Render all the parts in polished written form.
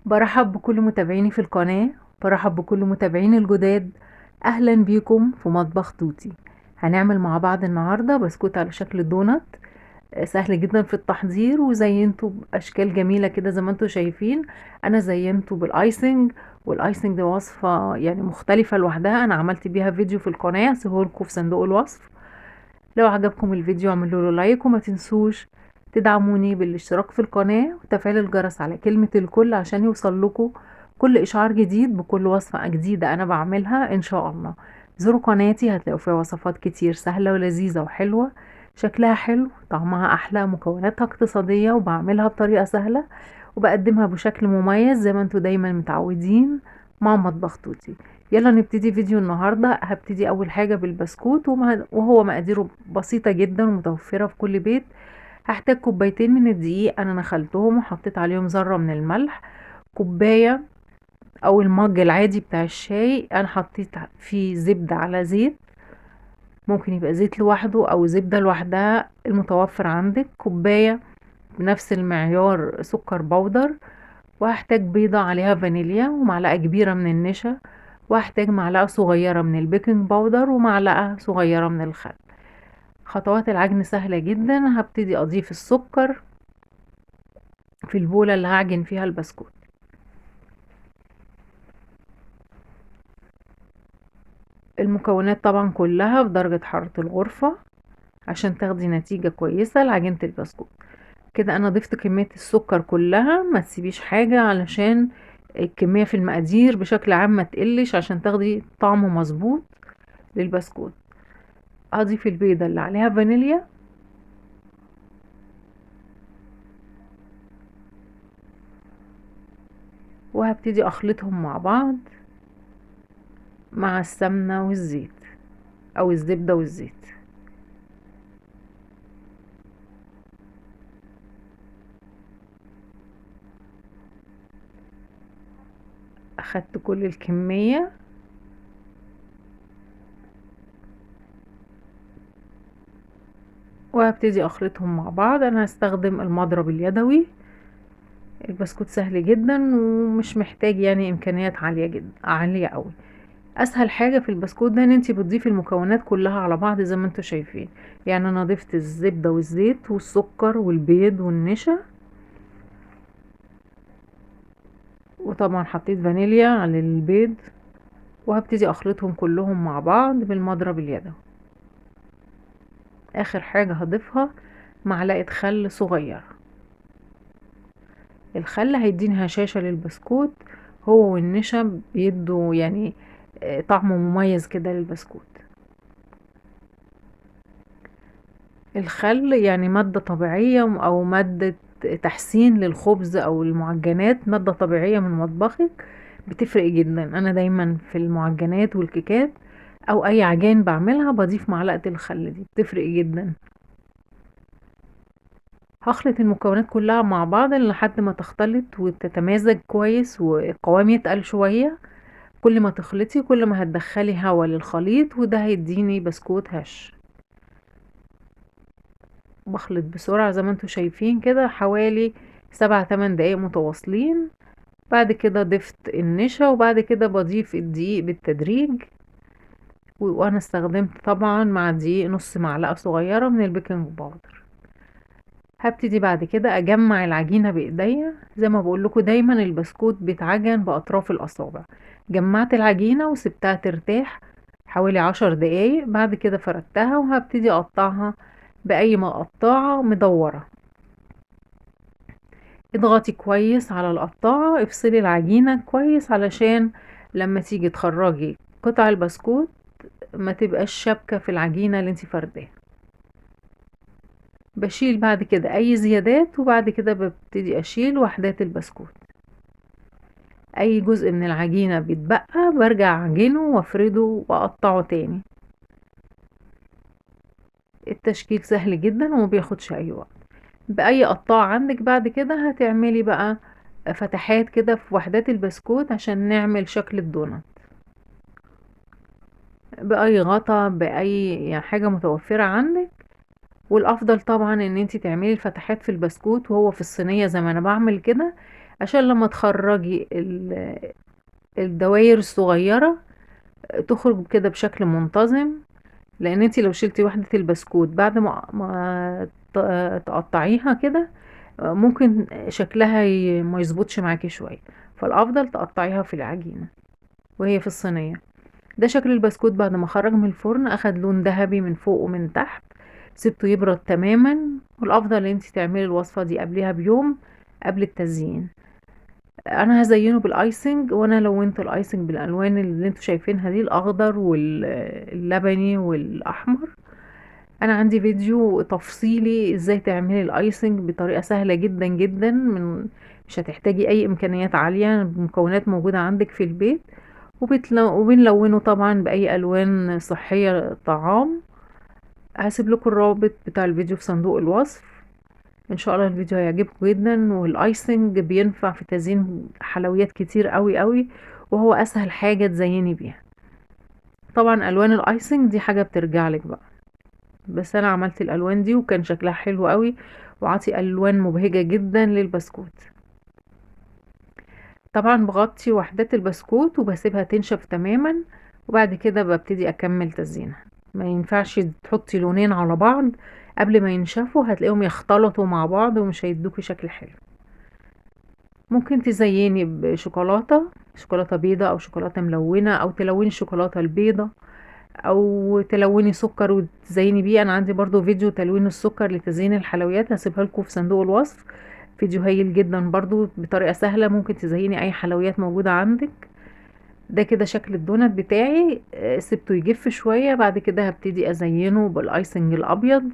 برحب بكل متابعيني في القناة، برحب بكل متابعيني الجداد. اهلا بيكم في مطبخ توتي. هنعمل مع بعض النهاردة بسكوت على شكل دونات، سهل جدا في التحضير، وزينته باشكال جميلة كده زي ما انتم شايفين. انا زينته بال icing، وال icing دي وصفة يعني مختلفة لوحدها، انا عملت بيها فيديو في القناة هسيبهولكم في صندوق الوصف. لو عجبكم الفيديو اعملوا له like، وما تنسوش تدعموني بالاشتراك في القناة وتفعيل الجرس على كلمة الكل عشان يوصل لكم كل اشعار جديد بكل وصفة جديدة انا بعملها ان شاء الله. زوروا قناتي، هتلاقوا فيها وصفات كتير سهلة ولذيذة وحلوة، شكلها حلو، طعمها احلى، مكوناتها اقتصادية، وبعملها بطريقة سهلة وبقدمها بشكل مميز زي ما انتوا دايما متعودين مع مطبخ توتي. يلا نبتدي فيديو النهاردة. هبتدي اول حاجة بالبسكوت، وهو مقاديره بسيطة جدا ومتوفرة في كل بيت. هحتاج كوبايتين من الدقيق، انا نخلتهم وحطيت عليهم ذرة من الملح، كوباية او المج العادي بتاع الشاي انا حطيت فيه زبدة على زيت، ممكن يبقى زيت لوحده او زبدة لوحدها المتوفر عندك، كوباية بنفس المعيار سكر بودر، وهحتاج بيضة عليها فانيليا، ومعلقة كبيرة من النشا، وهحتاج معلقة صغيرة من ال baking powder، ومعلقة صغيرة من الخل. خطوات العجن سهلة جدا. هبتدي اضيف السكر في البولة اللي هعجن فيها البسكوت. المكونات طبعا كلها في درجة حرارة الغرفة عشان تاخدي نتيجة كويسة لعجينة البسكوت. كده انا ضفت كمية السكر كلها، ما تسيبيش حاجة علشان الكمية في المقادير بشكل عام ما تقلش عشان تاخدي طعم مظبوط للبسكوت. اضيف البيضة اللي عليها فانيليا، وهبتدي اخلطهم مع بعض مع السمنة والزيت او الزبدة والزيت. اخدت كل الكمية، وهبتدي اخلطهم مع بعض. انا هستخدم المضرب اليدوي. البسكوت سهل جدا ومش محتاج يعني امكانيات عالية جدا، عالية قوي. اسهل حاجة في البسكوت ده ان انتي بتضيفي المكونات كلها على بعض زي ما انتوا شايفين. يعني انا ضفت الزبدة والزيت والسكر والبيض والنشا، وطبعا حطيت فانيليا على البيض، وهبتدي اخلطهم كلهم مع بعض بالمضرب اليدوي. اخر حاجة هضيفها معلقة خل صغيرة. الخل هيديني هشاشة للبسكوت، هو والنشا بيدوا يعني طعم مميز كده للبسكوت. الخل يعني مادة طبيعية او مادة تحسين للخبز او المعجنات، مادة طبيعية من مطبخك، بتفرق جدا. انا دايما في المعجنات والكيكات او اي عجين بعملها بضيف معلقة الخل دي، بتفرق جدا. هخلط المكونات كلها مع بعض لحد ما تختلط وتتمازج كويس والقوام يتقل شوية. كل ما تخلطي كل ما هتدخلي هوا للخليط، وده هيديني بسكوت هش. بخلط بسرعة زي ما انتوا شايفين كده حوالي 7-8 دقايق متواصلين. بعد كده ضفت النشا، وبعد كده بضيف الدقيق بالتدريج، وانا استخدمت طبعا مع الدقيق نص معلقة صغيرة من ال baking powder. هبتدي بعد كده اجمع العجينة بايديا. زي ما بقول لكم دايما البسكوت بيتعجن باطراف الاصابع. جمعت العجينة وسبتها ترتاح حوالي 10 دقايق. بعد كده فردتها وهبتدي اقطعها باي مقطعة مدورة. اضغطي كويس على القطاعة، افصلي العجينة كويس علشان لما تيجي تخرجي قطع البسكوت ما تبقاش شابكة في العجينة اللي انتي فرداها. بشيل بعد كده اي زيادات، وبعد كده ببتدي اشيل وحدات البسكوت. اي جزء من العجينة بيتبقى برجع اعجنه وافرده واقطعه تاني. التشكيل سهل جدا وما بياخدش اي وقت. باي قطاعة عندك بعد كده هتعملي بقى فتحات كده في وحدات البسكوت عشان نعمل شكل الدونات. باي غطا باي حاجة متوفرة عندك. والافضل طبعا ان انتي تعملي الفتحات في البسكوت وهو في الصينية زي ما انا بعمل كده، عشان لما تخرجي الدواير الصغيرة تخرج كده بشكل منتظم. لان انتي لو شلتي وحدة البسكوت بعد ما تقطعيها كده ممكن شكلها ما يظبطش معاكي شوية، فالافضل تقطعيها في العجينة وهي في الصينية. ده شكل البسكوت بعد ما خرج من الفرن، اخد لون ذهبي من فوق ومن تحت. سبته يبرد تماما، والافضل ان انتي تعملي الوصفة دي قبلها بيوم قبل التزيين. انا هزينه بال icing، وانا لونت ال icing بالالوان اللي انتوا شايفينها دي، الاخضر واللبني والاحمر. انا عندي فيديو تفصيلي ازاي تعملي ال icing بطريقة سهلة جدا جدا، مش هتحتاجي اي امكانيات عالية، مكونات موجودة عندك في البيت، وبنلونه طبعا باي الوان صحية طعام. هسيب لكم الرابط بتاع الفيديو في صندوق الوصف. ان شاء الله الفيديو هيعجبكم جدا. وال icing بينفع في تزيين حلويات كتير قوي قوي، وهو اسهل حاجة تزيني بيها. طبعا الوان ال icing دي حاجة بترجع لك بقى، بس انا عملت الالوان دي وكان شكلها حلو قوي، وعطي الوان مبهجة جدا للبسكوت. طبعا بغطي وحدات البسكوت وبسيبها تنشف تماما، وبعد كده ببتدي اكمل تزيينها. ما ينفعش تحطي لونين على بعض قبل ما ينشفوا، هتلاقيهم يختلطوا مع بعض ومش هيدوكي شكل حلو. ممكن تزيني بشوكولاتة، شوكولاتة بيضة او شوكولاتة ملونة، او تلوني الشوكولاتة البيضة، او تلوني سكر وتزيني بيه. انا عندي برضو فيديو تلوين السكر لتزيين الحلويات، هسيبها لكم في صندوق الوصف. فيديو هايل جدا برضو بطريقة سهلة، ممكن تزيني اي حلويات موجودة عندك. ده كده شكل الدونات بتاعي، سبته يجف شوية، بعد كده هبتدي ازينه بال icing الابيض.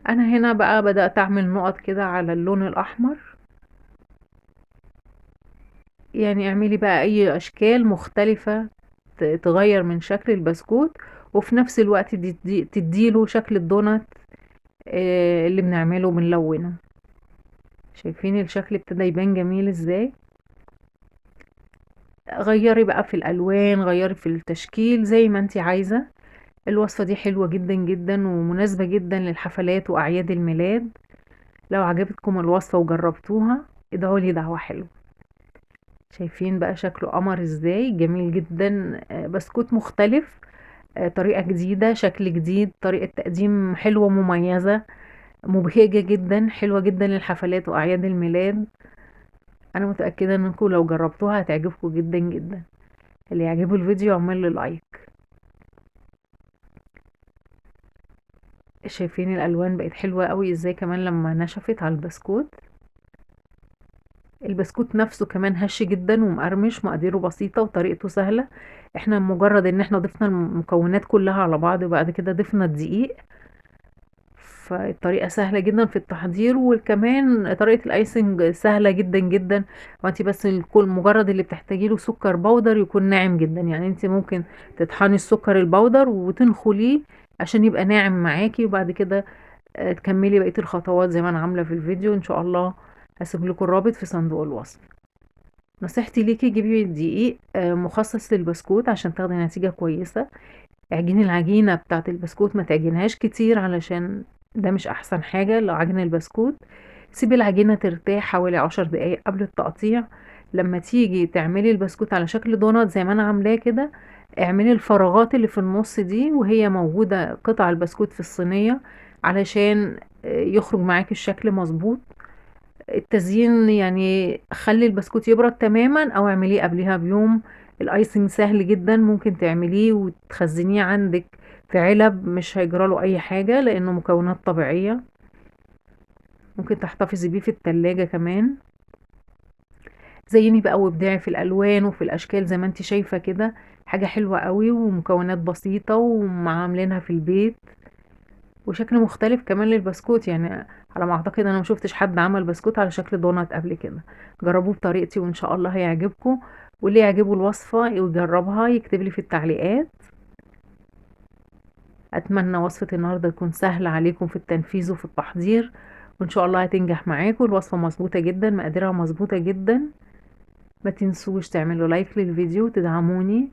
انا هنا بقى بدأت اعمل نقط كده على اللون الاحمر، يعني اعملي بقى اي اشكال مختلفة تغير من شكل البسكوت، وفي نفس الوقت تديله شكل الدونات اللي بنعمله بنلونه. شايفين الشكل ابتدى يبان جميل ازاي؟ غيري بقى في الالوان، غيري في التشكيل زي ما انتي عايزة. الوصفة دي حلوة جدا جدا ومناسبة جدا للحفلات واعياد الميلاد. لو عجبتكم الوصفة وجربتوها ادعوا لي دعوة حلوة. شايفين بقى شكله قمر ازاي؟ جميل جدا، بسكوت مختلف، طريقة جديدة، شكل جديد، طريقة تقديم حلوة مميزة مبهجة جدا، حلوة جدا للحفلات واعياد الميلاد. انا متأكدة انكم لو جربتوها هتعجبكم جدا جدا. اللي يعجبه الفيديو اعمل له لايك. شايفين الالوان بقت حلوة قوي ازاي كمان لما نشفت على البسكوت. البسكوت نفسه كمان هش جدا ومقرمش، مقاديره بسيطة وطريقته سهلة. احنا مجرد ان احنا ضفنا المكونات كلها على بعض وبعد كده ضفنا الدقيق، فالطريقة سهلة جدا في التحضير، وكمان طريقة ال icing سهلة جدا جدا. وانتي بس الكل مجرد اللي بتحتاجي له سكر powder يكون ناعم جدا، يعني انتي ممكن تطحني السكر ال powder وتنخليه عشان يبقى ناعم معاكي، وبعد كده تكملي بقية الخطوات زي ما انا عاملة في الفيديو. ان شاء الله هسيب لكم الرابط في صندوق الوصف. نصيحتي ليكي جيبي دقيق مخصص للبسكوت عشان تاخدي نتيجة كويسة. اعجني العجينة بتاعة البسكوت، ما تعجنهاش كتير علشان ده مش احسن حاجة لعجن البسكوت. سيبي العجينة ترتاح حوالي 10 دقايق قبل التقطيع. لما تيجي تعملي البسكوت على شكل دونات زي ما انا عاملاه كده، اعملي الفراغات اللي في النص دي وهي موجودة قطع البسكوت في الصينية علشان يخرج معاكي الشكل مظبوط. التزيين يعني خلي البسكوت يبرد تماما او اعمليه قبلها بيوم. ال icing سهل جدا، ممكن تعمليه وتخزنيه عندك في علب، مش هيجراله اي حاجة لانه مكونات طبيعية. ممكن تحتفظي بيه في التلاجة كمان. زيني بقى وابدعي في الالوان وفي الاشكال زي ما انت شايفة كده، حاجة حلوة قوي ومكونات بسيطة وعاملينها في البيت، وشكل مختلف كمان للبسكوت. يعني على ما اعتقد انا ما شفتش حد عمل بسكوت على شكل دونات قبل كده. جربوه بطريقتي وان شاء الله هيعجبكم، واللي يعجبه الوصفة ويجربها يكتب لي في التعليقات. اتمنى وصفة النهاردة تكون سهلة عليكم في التنفيذ وفي التحضير، وان شاء الله هتنجح معاكم. الوصفة مظبوطة جدا، مقاديرها مظبوطة جدا. ما تنسوش تعملوا لايك للفيديو وتدعموني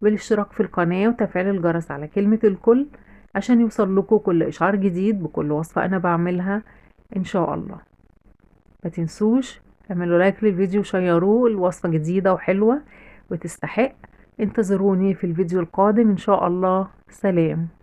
بالاشتراك في القناة وتفعيل الجرس على كلمة الكل عشان يوصل لكم كل اشعار جديد بكل وصفة انا بعملها ان شاء الله. ما تنسوش اعملوا like للفيديو وشيروه، الوصفة جديدة وحلوة وتستحق. انتظروني في الفيديو القادم ان شاء الله. سلام.